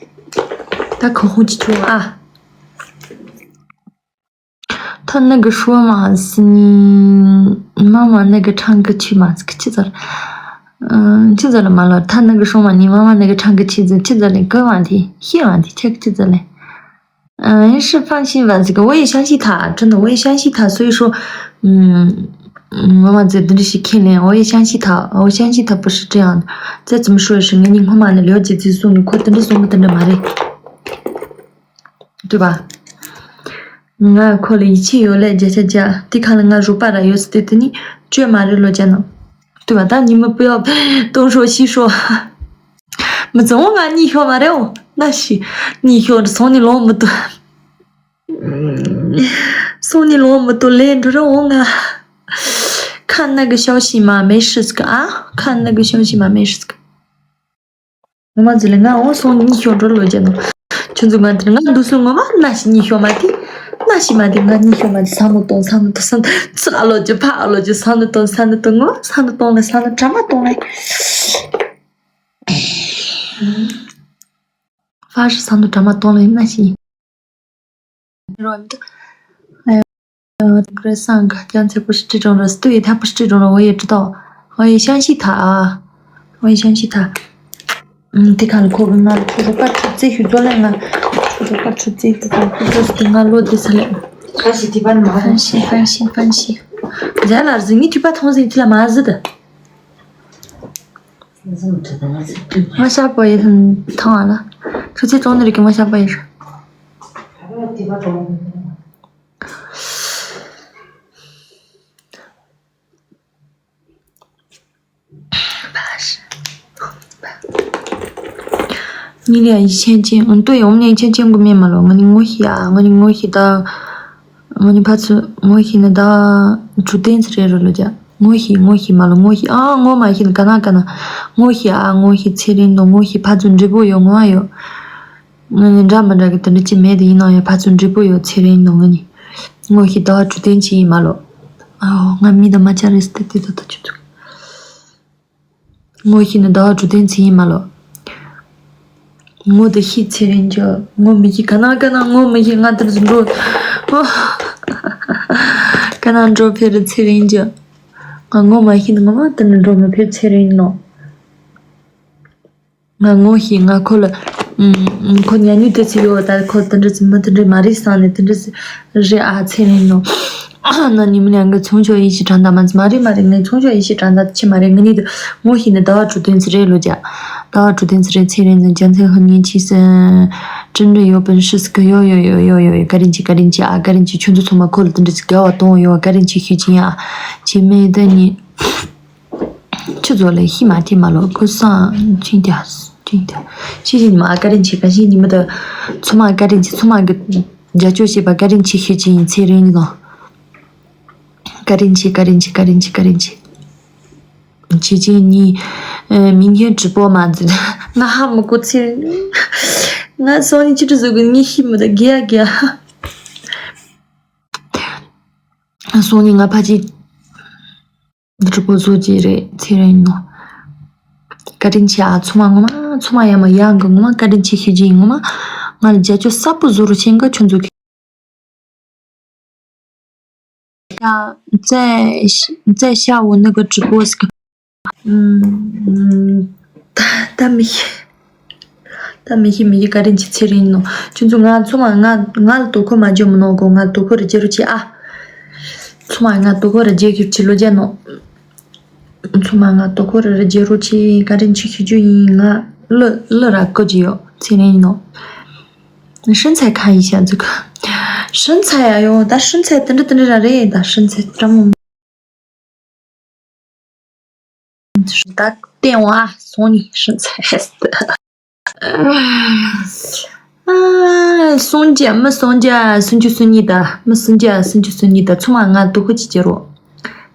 ད་ཁོ་ཧོང་ཅི་ཆུ་ཨ། 他那个说嘛是你妈妈那个唱歌去嘛，这个去咋了？嗯，去咋了嘛了？他那个说嘛，你妈妈那个唱歌去咋，去咋了？歌嘛的，谢嘛的，这个去咋了？ 嗯，是放心吧，这个我也相信他，真的，我也相信他。所以说，嗯，嗯，妈妈在这里是骗人，我也相信他，我相信他不是这样的。再怎么说也是，我们妈妈的了解这种的，快等着送不等着嘛嘞，对吧？我可能一切有了，姐姐姐，你看了我如爸了，有时对对你，绝嘛的了，姐呢，对吧？但你们不要东说西说。 མི་ཚང་མ་ང་གཉིད་ཤོར་མ་རེད་འོ། ན་ཤི། གཉིད་ཤོར་སོང་ནི་ལོང་མི་ཏོ། སོང་ནི་ལོང་མི་ཏོ་ལས་འགྲོ་རེད་འོ་ང་། 看那个消息吗？没事个啊，看那个消息吗？没事个。 ངོ་མ་ཟི་ལེ་ང་འོ་སོང་གཉིད་ཤོར་འགྲོ་ལོ་རྒྱ་ནོ། ཁྱོད་ཚོ་ང་འདིར་ང་འདུག་སོང་ངོ་མ་ན་ཤི་གཉིད་ཤོར་མ་དེ། ན་ཤི་མ་དེ་ང་གཉིད་ཤོར་མ་དེ་ས་ནོ་གཏོང་ས་ནོ་གཏོང་ས་ནོ་ཚུར་ཨ་ལོ་རྒྱུ་ཕ་ཨ་ལོ་རྒྱུ་ས་ནོ་གཏོང་ས་ནོ་གཏོང་ངོ་མ་ས་ནོ་གཏོང་ལེ་ས་ནོ་གྲ་མ་གཏོང་ལེ། 发是长度长嘛多了那些。རོ་མི་ཏོ། ཀྲེ་སང་ག་ཀྱང་ཚེ་པོ་ཤི་ཀྲི་ཀྲོང་རོ་སྟུ་ཡི་ཐ་པོ་ཤི་ཀྲི་ཀྲོང་རོ་འོ་ཡེ་ཀྲི་ཏོ། འོ་ཡེ་ཤང་ཤི་ཐ་ཨ། འོ་ཡེ་ཤང་ཤི་ཐ། དེ་ག་ལ་ཁོ་གི་ང་ལ་ཁོ་རོ་པ་ཁྲུ་ཙེ་ཤུ་ཛོ་ལེ་ང་། ཁོ་རོ་པ་ཁྲུ་ཙེ་ཤུ་ཛོ་ལེ་ཁོ་ཙེ་ཤུ་ང་ལོ་དེ་ས་ལེ། ཁ་ཤི་ཐི་པ་ནི་མ་ཧན་ཤི་ཧན་ཤི་ཧན་ཤི། ཛ་ལ་རྫི་ངི་ཐི་པ་ཐོང་ཟིན་ཐི་ལ་མ་ཟི་ད། ང་ཤ་པོ་ཡི་ཐང་ཨ་ལ། ཆུ་ཚོད་གྲོང་ནི་རིག་གི་ང་ཤ་པོ་ཡི་ར། ཉིན་ལ་ཡི་ཆེན་ཆེན་འོན་ཏོ་ཡོང་ནས་ཆེན་ཆེན་གོ་མེད་མ་ལོ། ང་ནི་ངོ་ཤེས་ཨ། ང་ནི་ངོ་ཤེས་ད། ང་ནི་ཕ་ཚུ་ངོ་ཤེས་ནི་ད། གྲུ་སྟེང་ཚུ་རེད་རོ་ལོ་ཇ། ངོ་ཤེས་ངོ་ཤེས་མ་ལོ་ངོ་ཤེས་ཨ། ངོ་མ་ཤེས་ནི་ག་ན་ག་ན། ངོ་ཤེས་ཨ། ངོ་ཤེས་ཚེ་རིང་དང་ངོ་ཤེས་ཕ་ཚུ་འབྲས་བུ་ཡོད་ངོ་ཨ་ཡོད། ང་ནི་འདྲ་མི་འདྲ་གི་དེ་འདྲ་ཅི་མེད་དེ་ཡིན་ནའང་ཡང་ཕ་ཚུ་འབྲས་བུ་ཡོད་ཚེ་རིང་དང་ང་ནི། ངོ་ཤེས་ད་གྲུ་སྟེང་ཅི་ཡིན་མ་ལོ། ཨ་ང་མི་ད་མ་ཅ་རེད་སྟེ་དེ་ད་ད་ཆུ་ཚུ། ངོ་ཤེས་ནི་ཟླ་བ་དྲུག་སྟོན་ཚེ་ཡིན་མ་ལོ། ངོ་དེ་ཤེས་ཚེ་རིང་གྱི། ངོ་མི་ཤེས་ག་ན་ག་ན་ངོ་མི་ཤེས་ང་དེར་འགྲོ། ག་ན་འགྲོ་ཕེ་རི་ཚེ་རིང་གྱི། ང་ངོ་མ་ཤེས་ནི་ངོ་མ་དེར་འགྲོ་མི་ཕེ་ཚེ་རིང་ནོ། ང་ངོ་ཤེས་ང་ཁོ་ལ། ཁོ་ཉལ་ཉུལ་དེ་ཚེ་ཡོད་ད་ཁོ་དེ་འདྲ་ཚེ་མི་དེ་འདྲ་མ་རེད་བསམ་ནས་དེ་འདྲ་ཚེ། རེད་ཨ་ཚེ་རིང་ནོ། ཨ་ན་ཉི་མ་ནས་ང་ཆུང་ཆོག་ཡིན་ཞིག་དྲན་ད་མ་ཚེ་མ་རེད་མ་རེད་ངས་ཆུང་ཆོག་ཡིན་ཞིག་དྲན་ད་ཆེ་མ་རེད་ངས་ནི་དུ་ངོ་ཤེས་ནི་ཟླ་བ་དྲུག་སྟོན་ཚེ་རེད་ལོ་ཇ། ཟླ་བ་དྲུག་སྟོན་ཚེ་རེད་ཚེ་རིང་ནི་རྒྱ་མཚན་ཧ་ཉན་ཆི་སི། ཀྲིན་རེ་ཡོ་པན་ཧྲི་སི་ཀི་ཡོ་ཡོ་ཡོ་ཡོ་ཡོ་ཀ་རིན་ཆི་ཀ་རིན་ཆི་ཨ་ཀ་རིན་ཆི་ཆུ་འཛུ་ཚོ་མ་ཁོ་ལ་དུ་འདྲི་ཚེ་དགའ་བ་གཏོང་ཡོ་ཀ་རིན་ཆི་ཤི་ཅི་ཡ། ཆི་མེ་ད་ཉི། ཆུ་ཚོད་ལ་ཤི་མ་ཐེ་མ་ལོ་ཁོ་སང་ཅིང་ཏྱ་ཅིང་ཏྱ། ཤི་ཤི་ཉི་མ་ཨ་ཀ་རིན་ཆི་ཀ་ཤི་ཉི་མ་ད། ཚོ་མ་ཨ་ཀ་རིན་ཆི་ཚོ་མ་གི། རྒྱ་ཆོས་ཤེས་པ་ཀ་རིན་ཆི་ཤི་ཅི་ཡིན་ཚེ་རིང་ནི་དང་། ཀ་རིན་ཆི་ཀ་རིན་ཆི་ཀ་རིན་ཆི་ཀ་རིན་ཆི། ཆི་ཅི་ཉི། 呃，明天直播吗？ང་ཧ་མི་གོ་ཚེ། ང་སང་ཉིན་ཅི་འདྲ་བཟོ་དགོས་ངས་ཤེས་མི་འདུག་རྒྱག་རྒྱག་སང་ཉིན་ང་ཕ་ཅིག་འདི་གྲོགས་པོ་བཟོ་རྒྱུ་རེད་ཚེ་རིང་ནོ། བཀའ་དྲིན་ཆེ་ཨ། ཚོ་མ་ངོ་མ་ཚོ་མ་ཡ་མ་ཡ་འགའ་ངོ་མ་བཀའ་དྲིན་ཆེ་ཞུ་རྒྱུ་ཡིན། ངོ་མ་ང་ལ་རྒྱ་ཆོ་གསར་པོ་བཟོ་རོགས་བྱེད་འགའ་ཁྱོད་ཚོ། 在在下午那个直播是个，嗯，他他没 ད་མི་ཤེས་མི་ཤེས་བཀའ་དྲིན་ཆེ་ཚེ་རིང་ནོ། ཁྱོད་ཚོ་ང་ཚོ་མ་ང་ང་ལ་དོ་ཁུར་མ་བརྗོད་མི་ནོ་གོ་ང་ལ་དོ་ཁུར་རེ་བརྗོད་རོགས་བྱེད་ཨ། ཚོ་མ་ང་དོ་ཁུར་རེ་བརྗོད་ཁྱོད་ཆི་ལོ་རྒྱ་ནོ། ཚོ་མ་ང་དོ་ཁུར་རེ་བརྗོད་རོགས་བྱེད་བཀའ་དྲིན་ཆེ་ཞུ་རྒྱུ་ཡིན། ང་ལ་ལ་ར་ཀོ་ཅི་ཡོ་ཚེ་རིང་ནོ། 身材看一下这个，身材呀哟，ད་身材 དེ་འདྲ་དེ་འདྲ་ར་རེད། ད་身材 ད་བསྟན་འོང་ཨ། སང་ཉིན་ཧྲིན་ཚ་ཧེ་སི། ཨ། སུམ་བརྒྱ་མི་སུམ་བརྒྱ་སུམ་ཅུ་སོ་གཉིས་དང་མི་སུམ་བརྒྱ་སུམ་ཅུ་སོ་གཉིས་དང་ཚང་མ་ང་དོ་ཁུར་ཅིག་བྱེད་རོགས།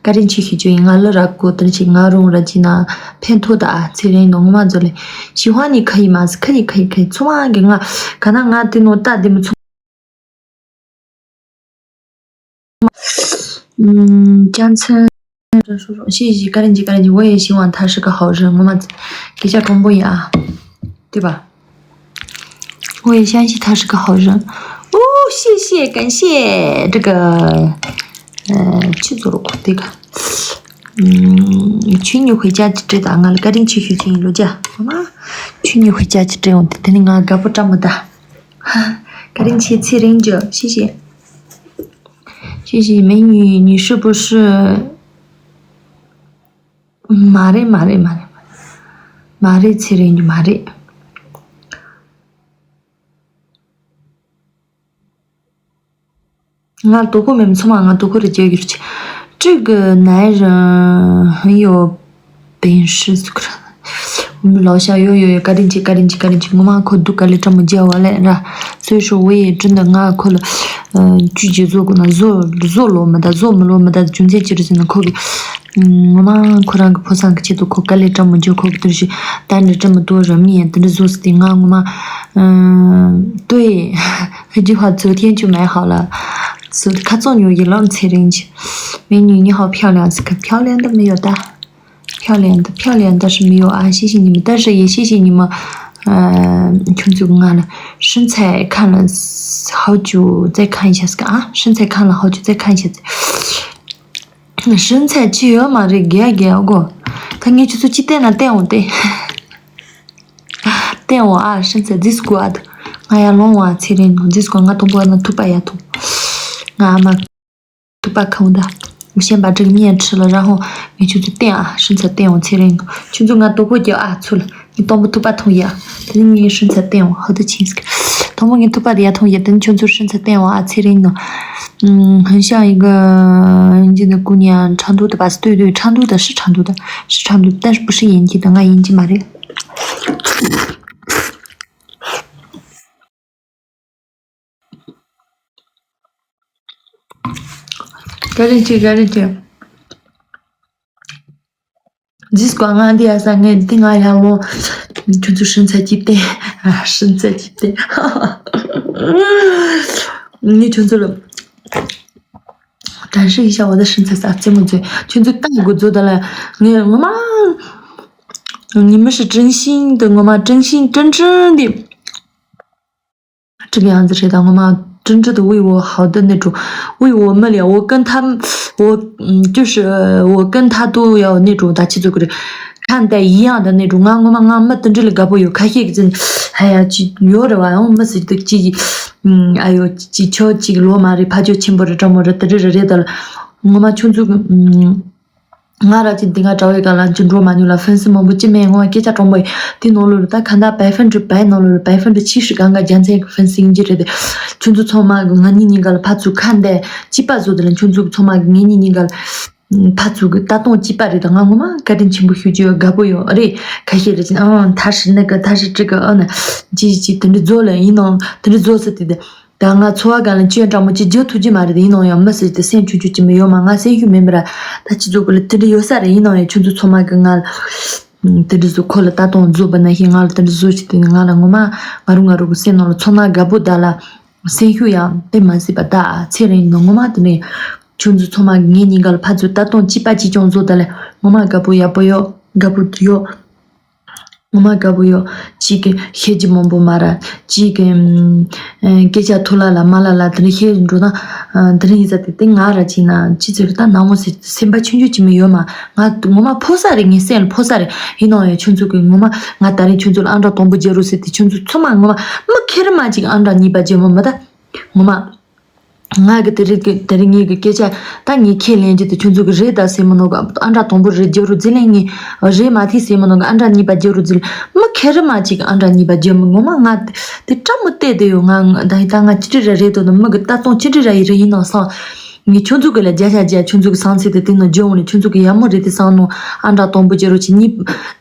བཀའ་དྲིན་ཆེ་ཞུ་རྒྱུ་ཡིན། ང་ལ་ར་གོ་དེར་ཅིག་ང་རུང་ར་ཅིག་ན་ཕན་ཐོགས་དང་ཨ། ཚེ་རིང་ནོ་ངོ་མ་མཛོད་ལེ། ཞི་ཧྭ་ནི་ཁ་ཡི་མ་སི་ཁ་ཡི་ཁ་ཡི་ཁ་ཡི་ཚང་མ་གི་ང་ག་ན་ང་དེ་ནོ་ལྟ་དེ་མི་ཚོ། 嗯，江村。谢谢，谢谢，我也希望他是个好人，我们给下中不呀，对吧？我也相信他是个好人。哦，谢谢，感谢这个，呃，去做了这个，嗯，去年回家去知道，俺了，赶紧去去听一路讲，好吗？去年回家去这样的，等你俺搞不这么大。 བཀའ་དྲིན་ཆེ་ཚེ་རིང་ཇོ། 谢谢。 谢谢美女，你是不是 མ་རེད་མ་རེད་མ་རེད། མ་རེད་ཚེ་རིང་ཇོ་མ་རེད། ང་དོ་ཁུར་མེད་མཚོ་མ་ང་དོ་ཁུར་རེ་རྒྱག་གི་རེད། 这个男人很有 本事 ཟེར་གི་རེད། ལོ་ཤ་ཡོ་ཡོ་ཡོ་བཀའ་དྲིན་ཆེ་བཀའ་དྲིན་ཆེ་བཀའ་དྲིན་ཆེ། ངོ་མ་ཁོ་སྡུག་དཀའ་ལས་སྤྲང་མོ་རྒྱལ་བ་ལས་ར། 所以说我也真的 ང་ཁོ་ལ་ཨ་བཅུ་གཅིག་བཟོ་དགོས་ན་བཟོ་བཟོ་ལོ་མི་ད་བཟོ་མི་ལོ་མི་ད་རྒྱུ་མཚན་ཅི་རེད་ཟེར་ན་ཁོ་གི་ངོ་མ་ཁོ་རང་གི་ཕོ་བཟང་གི་ཆེད་དུ་ཁོ་དཀའ་ལས་སྤྲང་མོ་རྒྱག་ཁོ་གི་དུར་ཞིག་ད་འདྲ་སྤྲང་མོ་དོ་ར་མི་ཡན་དེ་འདྲ་བཟོ་ཟེར་ཏེ་ང་ངོ་མ་ཨ་对 ཧི་ཇི་ཧ་ཚོ་天就买好了 ཚོ་ཁ་ཚོ་ཉོ་ཡི་ལོ་ཚེ་རིང་ཆེ། 美女你好漂亮 ཟེར་གི 漂亮的没有的 漂亮的，漂亮，但是没有啊，谢谢你们，但是也谢谢你们，呃，群主 ང་ལ 身材看了好久再看一下 ཟེར་གི་ཨ། 身材看了好久再看一下。 身材 ཅི་ཡོད་མ་རེད་རྒྱ་རྒྱ་གོ། ད་ངས་ཁྱོད་ཚོ་ཅི་བལྟས་ན་བལྟས་འོང་སྟེ། བལྟས་འོང་ཨ། 身材 ཟིག་གོ་ཨ། ད་ང་ཡར་ལོང་བ་ཚེ་རིང་ནོ་ཟིག་གོ། ང་དང་པོ་ན་ཐུག་པ་ཡར་ཐུག་ང་ཨ་མ། ཐུག་པ་ཁ་འོང་ད། ངས་ཤན་པ་འགྲིག་མི་ཡང་ཁྲི་ལ་ར་ཧོ། ངས་ཁྱོད་ཚོ་བསྟན་ཨ། 身材 བསྟན་འོང་ཚེ་རིང་། ཁྱོད་ཚོ་ང་དོ་ཁོ་རྒྱབ་ཨ་ཚུལ། ངས་དང་པོ་ཐུག་པ་ཐོང་ཡ། དེ་ནས་ངས་身材 བསྟན་འོང་ཧོ་ད་ཆིན་སི་ཀི། དང་པོ་ངས་ཐུག་པ་དེ་ཡ་ཐོང་ཡ། དེ་ནས་ཁྱོད་ཚོ་身材 བསྟན་འོང་ཨ་ཚེ་རིང་ནོ། 很像一个 人家的姑娘 长度的吧，对对，长度的是长度的，是长度的，但是不是眼睛的，我眼睛嘛的。 བཀའ་དྲིན་ཆེ་བཀའ་དྲིན་ཆེ། ཟིག་གོ་ང་འདི་ཡ་ས་ངས་འདི་ང་ཡ་ལོ། ཁྱོད་ཚོ་身材 ཅིག་བལྟས། 身材 ཅིག་བལྟས། ངས་ཁྱོད་ཚོ་ལ། 展示一下我的身材 ཟེར་རྩེད་མོ་རྩེ། ཁྱོད་ཚོ་ལྟ་དགོས་ཚོ་ད་ལ། ངས་ངོ་མ། 你们是真心的 ངོ་མ་真心真真的。 这个样子 རེད་ད། ངོ་མ་真正的为我好的那种，为我们了，我跟他们，我嗯，就是我跟他都要那种大气做个人，看待一样的那种。ང་ངོ་མ་ང་མི་དེ་འདྲ་ལ་དགའ་པོ་ཡོད། ཁ་ཤས་ཀྱི་ཚིག་ཧ་ཡ་ཅི་ཡོད་རེད་བ། ཡང་མི་ཟེར་དུས་ཅི་ཨ་ཡོ་ཅི་ཆོ་ཅིག་ལོ་མ་རེད། ཕ་ཇོ་ཆེན་པོ་རེད། སྤྲང་མོ་རེད། དེ་འདྲ་རེད་རེད་ད། ངོ་མ་ཁྱོད་ཚོ་གི་ང་ར་ཅིག་འདི་ང་དྲ་བའི་སྒང་ལ་ཅིག་འགྲོ་མ་མྱོང་ལ། ཧྥན་སི་མང་པོ་ཅི་མེད། ངོ་མ་སྐད་ཆ་དྲང་པོ་ཡིན། དེ་ནང་ལོགས་ལ་ད་ག་འདྲ་百分之百 ནང་ལོགས་ལ་百分之七十 གང་ག་རྒྱ་མཚན་གྱི་ཧྥན་སི་ཡིན་གྱི་རེད་དེ། ཁྱོད་ཚོ་ཚང་མ་གི་ང་གཉིས་གཉིས་ཀ་ལ་ཕར་ཚུར་ཁ་འདས་ཅི་པ་བཟོ་དེ་ལ། ཁྱོད་ཚོ་གི་ཚང་མ་གི་ངེད་གཉིས་གཉིས་ཀ་ལ་ཕར་ཚུར་གི་ལྟ་སྟངས་ཅི་པ་རེད་ད། ང་ངོ་མ་བཀའ་དྲིན་ཆེན་པོ་ཞུ་རྒྱུ་ཡོད། དགའ་པོ་ཡོད་རེད། ཁ་ཤས་རེད་ཅིག་ཨང་ཐ་ཧྲི་ནི་གི་ཐ་ཧྲི་ཀྲི་གི་ཨ་ནི་ཅི་ཅི་དེ་འདྲ་བཟོ་ལ་ཡིན་ནང་དེ་འདྲ་བཟོ་ཟེར་དེ་དེ། ད་ང་འཚོ་བ་སྒང་ལ་སྐྱོན་འདྲ་མོ་ཅིག་བརྗོད་ཐུབ་ཀྱི་མ་རེད། ཡིན་ནའང་ཡང་མི་ཟེར་དེ་སེམས་ཆུང་ཆུང་ཅིག་མི་ཡོད་མ། ང་སེམས་ཤུགས་མེད་མི་ར། ད་ཅི་ཚོ་གི་ལ་དེ་འདྲ་ཡོད་ས་རེད། ཡིན་ནའང་ཡང་ཁྱོད་ཚོ་ཚང་མ་གི་ང་ལ་ དེ་འདྲ་བཟོ། ཁོ་ལ་ལྟ་སྟངས་བཟོ་བ་ན་ཤེས། ང་ལ་དེ་འདྲ་བཟོ་ཞིག་དེ་ནི་ང་ལ་ངོ་མ་ང་རུ་ང་རུ་གི་སེམས་ནང་ལ་ཚོར་སྣང་དགའ་པོ་གདའ་ལ། སེམས་ཤུགས་ཡང་དཔེ་མ་སྲིད་པ་གདའ། ཨ་ཚེ་རིང་ནོ་ངོ་མ་དེ་ནས་ཁྱོད་ཚོ་ཚང་མ་ངེད་གཉིས་ཀ་ལ་ཕར་ཚུར་ལྟ་སྟངས་གཅིག་པ་གཅིག་རྐྱང་བཟོ་གདའ་ལ། ངོ་མ་དགའ་པོ་ཡག་པོ་ཡོད། དགའ་པོ་ཡོད། ངོ་མ་དགའ་པོ་ཡོད། གཅིག་གི་ཤེས་ཀྱི་མང་པོ་མ་ར། གཅིག་གི་ཨམ། ཨེ། སྐད་ཆ་ཐུག་ལ་ལ་མ་ལ་ལ་དེ་འདྲ་བཤད་འགྲོ་ན། ཨ། དེ་འདྲ་ཡིན་ས་དེ་དེ་ང་ར་ཅིག་ན་ཅི་ཟེར་ད་ནང་མོ་སེ་སེམས་པ་ཆུང་ཆུང་ཅིག་མི་ཡོད་མ། ང་ངོ་མ་ཕོ་ས་རེད། ངའི་སེམས་ལ་ཕོ་ས་རེད། ཡིན་ནའང་ཡང་ཁྱོད་ཚོ་གི་ངོ་མ་ང་ད་རིང་ཁྱོད་ཚོ་ལ་ཨང་གྲངས་དང་པོ་རྒྱག་རོགས་ཟེར་དེ་ཁྱོད་ཚོ་ཚང་མ་ངོ་མ་མི་ཁེར་མ་ཅིག་ཨང་གྲངས་གཉིས་པ་རྒྱག་མོ་མ་ད། ངོ་མ། ང་གི་དེ་རིང་གི་དེ་རིང་ངེད་ཀྱི་སྐད་ཆ་ད་ངས་ཁས་ལེན་རྒྱུ་དེ་ཁྱོད་ཚོ་གི་རེད་ད་ཟེར་མི་ནོ་གི་ཨང་གྲངས་དང་པོ་རེད་རྒྱག་རོགས་ཟེར་ལེ། ངས་རེད་མ་ཐིག་ཟེར་མི་ནོ་གི་ཨང་གྲངས་གཉིས་པ་རྒྱག་རོགས་ཟེར་ལེ། མི་ཁེར་མ་ཅིག་ཨང་གྲངས་གཉིས་པ་རྒྱག་མི་ངོ་མ་ང་དེ་སྤྲང་མོ་བལྟས་བསྡད་ཡོད། ང་ད་ད་ང་ཅི་འདྲ་ར་རེད་དོ་ན་མི་གི་ལྟ་སྟངས་ཅི་འདྲ་ར་ཡི་རེད་ཡིན་ནང་སང་། ངས་ཁྱོད་ཚོ་གི་ལ་རྒྱ་ཤ་རྒྱ་ཁྱོད་ཚོ་གི་སང་ཚེ་དེ་དེ་ནང་རྒྱག་འོང་ནས་ཁྱོད་ཚོ་གི་ཡག་མོ་རེད་དེ་སང་ནོ་ཨང་གྲངས་དང་པོ་རྒྱག་རོགས་ཅིག་གཉིས་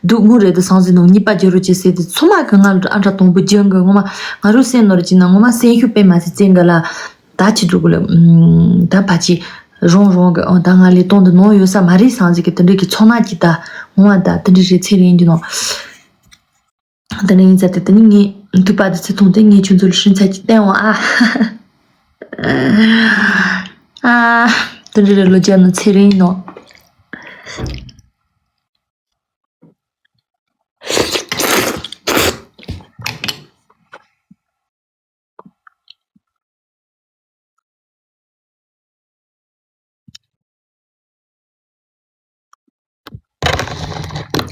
སྡུག་མོ་རེད་དེ་སང་ཟེར་ནོ་གཉིས་པ་རྒྱག་རོགས་ཅིག་ཟེར་དེ་ཚོ་མ་གི་ང་ལ་ཨང་གྲངས་དང་པོ་རྒྱག་གི་ངོ་མ་ང་རུ་སེམས་ནོར་ཅིག་ན་ངོ་མ་སེམས་ཤུགས་དཔེ་མ་སྲིད་བཙན་གི་ལ། ད་ཅི་འགྲོ་གི་ལ། ཨུམ། ད་ཕ་ཅི་རོང་རོང་གི་ཨོ་ད་ང་ལས་གཏོང་དུ་ནོར་ཡོད་ས་མ་རེད་སང་ཟིག་གི་དེ་འདྲ་གི་ཚོར་སྣང་ཅིག་ད་ངོ་མ་ད་དེ་འདྲ་རེད་ཚེ་རིང་གི་ནོ། དེ་འདྲ་ཡིན་ཙང་དེ་དེ་ནི་ངས་ཐུག་པ་དེ་ཚེ་ཐུང་དེ་ངས་ཁྱོད་ཚོ་ལ་ཧྲིན་ཚ་ཅིག་བསྟན་འོང་ཨ། ཨ། དེ་འདྲ་རེད་ལོ་རྒྱ་ནོ་ཚེ་རིང་ནོ།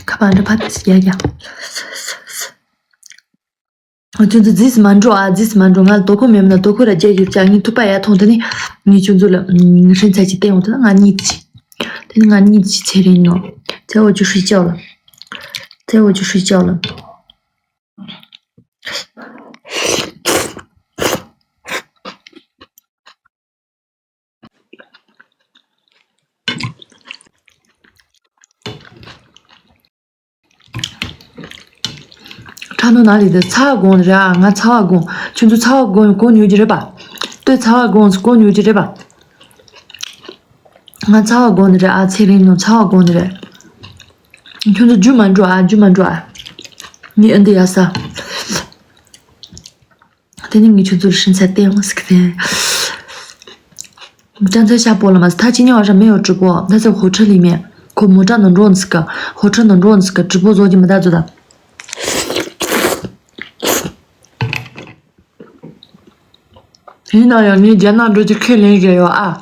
ཁ་པར་འདྲ་ཕ་ཏི་སི་རྒྱག་རྒྱག་ཁྱོད་ཚོ་རྫིས་སུ་མ་འགྲོ་ཨ། རྫིས་སུ་མ་འགྲོ། ང་ལ་དོ་ཁུར་མེད་མ་ན་དོ་ཁུར་ར་རྒྱག་རྒྱུ་བྱ། ངས་ཐུག་པ་ཡ་ཐོང་དེ་ནི་ངས་ཁྱོད་ཚོ་ལ་ཧྲིན་ཚ་ཅིག་བསྟན་འོང་དེ་ན་ང་གཉིད་ཅི། དེ་ནི་ང་གཉིད་ཅི་ཚེ་རིང་ནོ། ཚེ་འོ་ཅུ་ཧྲི་ཅོ་ལ། ཚེ་འོ་ཅུ་ཧྲི་ཅོ་ལ། ཁྲ་ནོ་ན་ལི་དེ་ཚ་བ་དགོང་རེད་ཨ། ང་ཚ་བ་དགོང་། ཁྱོད་ཚོ་ཚ་བ་དགོང་གོ་ཉོ་རྒྱུ་རེད་པ། ལྟོས་ཚ་བ་དགོང་གོ་ཉོ་རྒྱུ་རེད་པ། ང་ཚ་བ་དགོང་ནི་རེད་ཨ། ཚེ་རིང་ནོ་ཚ་བ་དགོང་ནི་རེད། ཁྱོད་ཚོ་རྒྱུ་མ་འགྲོ་ཨ། རྒྱུ་མ་འགྲོ་ཨ། ངས་ཨ་འདི་ཡ་ས། དེ་ནི་ངས་ཁྱོད་ཚོར་ཧྲིན་ཚ་བསྟན་འོང་ཟིག་དེ། ཅང་ཚ་ཤ་པོ་ལ་མ་ས་ཐག་ཅི་ཉོ་བ་ར་མེ་ཡོ་གྲི་པོ་ད་ཚ་ཧོ་ཁྲི་ལི་མེ། ཁོ་མོ་ཏྲ་ནོ་འགྲོ་འོང་ཟིག་ག་ཧོ་ཁྲི་ནོ་འགྲོ་འོང་ཟིག་ག་གྲི་པོ་བཟོ་རྒྱུ་མི་ད་ཚོ་ད། ཡིན་ན་ཡང་ངས་རྒྱ་ནག་འགྲོ་རྒྱུ་ཁས་ལེན་བཞག་ཡོད་ཨ།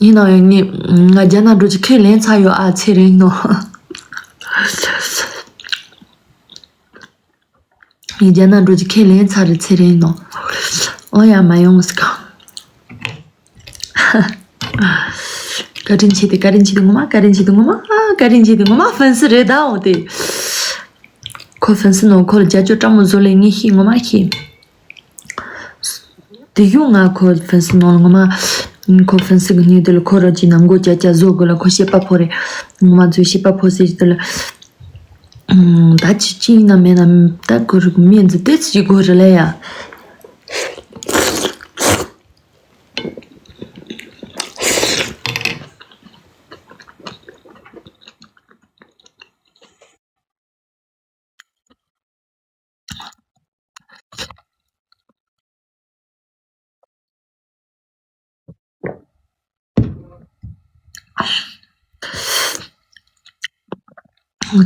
ཡིན་ན་ཡང་ངས་ང་རྒྱ་ནག་འགྲོ་རྒྱུ་ཁས་ལེན་ཚར་ཡོད་ཨ། ཚེ་རིང་ནོ། ངས་རྒྱ་ནག་འགྲོ་རྒྱུ་ཁས་ལེན་ཚར་རེད་ཚེ་རིང་ནོ། འོ་ཡ་མ་ཡོང་ཟིག་བཀའ་དྲིན་ཆེ་དེ་བཀའ་དྲིན་ཆེ་དེ་ངོ་མ་བཀའ་དྲིན་ཆེ་དེ་ངོ་མ་ཨ་བཀའ་དྲིན་ཆེ་དེ་ངོ་མ་ཧྥན་སི་རེད་ད་འོ་དེ། ཁོ་ཧྥན་སི་ནོ་ཁོ་ལ་རྒྱ་ཅོ་སྤྲང་མོ་བཟོ་ལེ་ངས་ཤེས་ངོ་མ་ཤེས། དེ་གཞུང་ང་ཁོ་ཧྥན་སི་ནོ་ངོ་མ་ཁོ་ཧྥན་སི་གི་ནི་དེ་ལ་ཁོ་ར་ཅི་ན་མགོ་ཅ་ཅ་བཟོ་དགོས་ལ་ཁོ་ཤེས་པ་ཕོ་རེད། ངོ་མ་ཚོས་ཤེས་པ་ཕོ་ཟེར་དེ་ལ། ད་ཅི་ཅི་ཡིན་ན་མེད་ན་ད་ཁོ་རིག་མིན་ཟི་ཏེ་ཅི་དགོས་རེད་ལ་ཡ།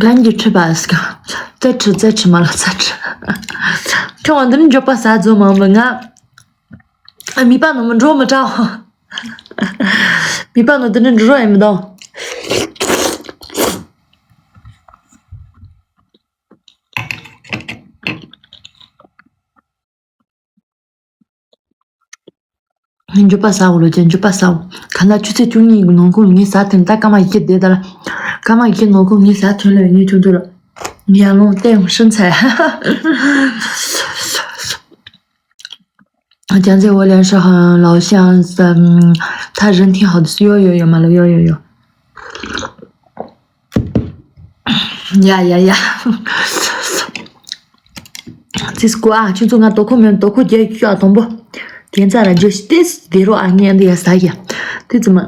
གན་གྱི་ཁྲི་པ་སྐ་རྩེ་ཁྲི་རྩེ་ཁྲི་མ་ལ་རྩེ་ཁྲི། ཁྱོད་འདི་ནི་འགྱོད་པ་ཟ་རྫོ་མང་མི་ང་། མི་པ་ནོ་མི་འགྲོ་མི་དྲའོ། མི་པ་ནོ་འདི་ནི་འགྲོ་ཡ་མི་དང་། འགྱོད་པ་ཟ་འོ་ལོ་ཅན་འགྱོད་པ་ཟ་འོ། ག་ན་ཆུ་ཚོད་བཅུ་གཉིས་ཀྱི་ནང་ཁོངས་ངས་ཟ་ཐོན་ད་སྐར་མ་ཡི་གེ་བསྡད་ད་ལ། སྐར་མ་ཡི་གེ་ནང་ཁོངས་ངས་ཟ་ཐོན་ལ་ངས་ཁྱོད་ཚོ་ལ་ཡར་ལོངས་བལྟས་ཡོང་ཧྲིན་ཚ། ཅང་ཙེ་ཝོ་ལན་ཧྲི་ཧང་ལའོ་ཤང་སམ་ཐ་རིན་ཐིང་ཧའོ་དུ་སུ་ཡོ་ཡོ་ཡོ་མ་ལོ་ཡོ་ཡོ་ཡོ། ཡ་ཡ་ཡ། ཙིས་ཀོ་ཨ་ཁྱོད་ཚོ་ང་དོ་ཁོ་མེད་དོ་ཁོ་རྒྱལ་ཁྱོད་ཨ་དང་པོ། དེ་ཚ་ར་ཇོ་ཤི་ཏེས་དེ་རོ་ཨ་ངས་འདི་ཡ་ས་ཡ། དེ་ཙི་མ།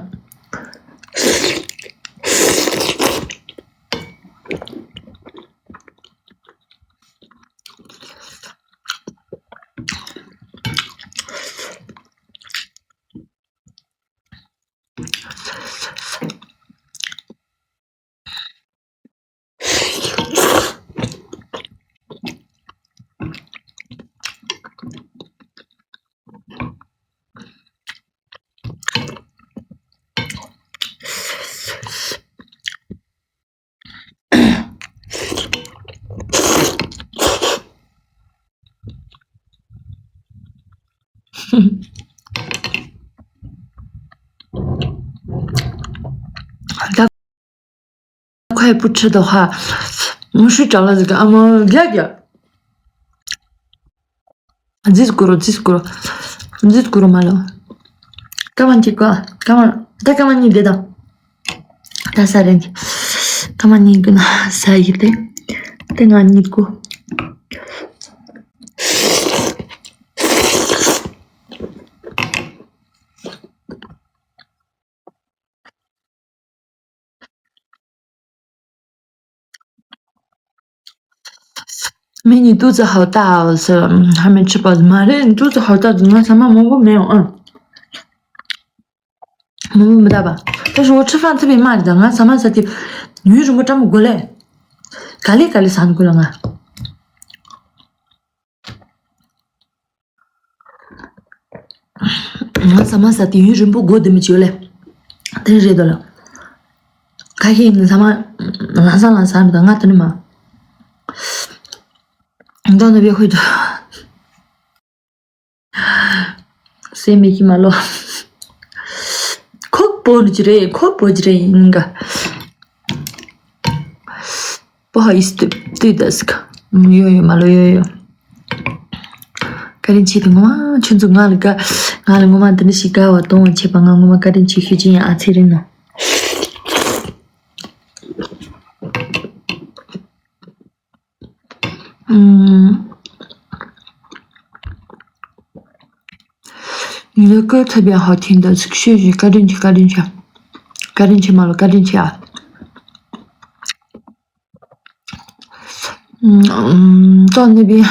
ད་ཁོའི་བུ་ཁྲིད་དོ་ཧ། མུ་ཤུ་ཅག་ལ་ཟིག་ཨ་མ་རྒྱ་རྒྱ། རྫིས་སྐུ་རུ་རྫིས་སྐུ་རུ། རྫིས་སྐུ་རུ་མ་ལོ། ཀ་མ་གཅིག་གོ། ཀ་མ་ད་ཀ་མ་གཉིས་དེ་དང་། ད་ས་རེད། ཀ་མ་གཉིས་ཀུན་ས་ཡི་དེ། དེ་ང་གཉིས་ཀུ། མི་ནི་ཏུ་ཙི་ཧའོ་ཏ་ཧའོ་ཟེར་ཧ་མི་ཆི་པ་མ་རེད། ཏུ་ཙི་ཧའོ་ཏ་ང་ས་མ་མང་པོ་མེད་ཨང་། མང་པོ་མི་ད་པ། ད་ཞོ་ཁྲི་ཧྥང་ཐི་བི་མ་རེད། ད་ང་ས་མ་ས་ཏི་ཡུན་རིང་པོ་ཀྲམ་དགོས་ལེ། ག་ལེ་ག་ལེ་ས་ནི་དགོས་ལ་ང་། ང་ཟ་མ་ཟ་དེ་ཡུན་རིང་པོ་སྒོ་དེ་མི་བྱེད་ལེ། དེ་རེད་དོ་ལ། ཁ་ཤས་ནི་ཟ་མ་ལང་ས་ལང་ས་མི་དང་ང་དེ་ནི་མ། མདོ་ནི་བེ་ཧུད། སེ་མི་ཁྱི་མ་ལོ། ཁོག་པོ་ནི་ཅི་རེད། ཁོག་པོ་ཅི་རེད་ཡིན་ག། པོ་ཧ་ཨིས་ཏུ་ཏུ་དཱ་སི་ཀ། ཡོ་ཡོ་མ་ལོ་ཡོ་ཡོ། བཀའ་དྲིན་ཆེ་དེ་ངོ་མ་ཁྱོད་ཚོ་ང་ལ་དགའ། ང་ལ་ངོ་མ་འདི་འདྲ་ཞིག་དགའ་བ་གཏོང་བ་བྱེད་པ་ང་ངོ་མ་བཀའ་དྲིན་ཆེ་ཞུ་ཅི་ཡིན་ཨ་ཚེ་རིང་ནོ། ཨུམ། ཉིན་ལ་སྐོར་ཐུབ་པའི་ཧ་ཐིང་དང་ཚིག་ཤོད་ཞིག་བཀའ་དྲིན་ཆེ་བཀའ་དྲིན་ཆེ། བཀའ་དྲིན་ཆེ་མ་ལོ་བཀའ་དྲིན་ཆེ་ཨ། ཨུམ། ཏོག་ནི་བི།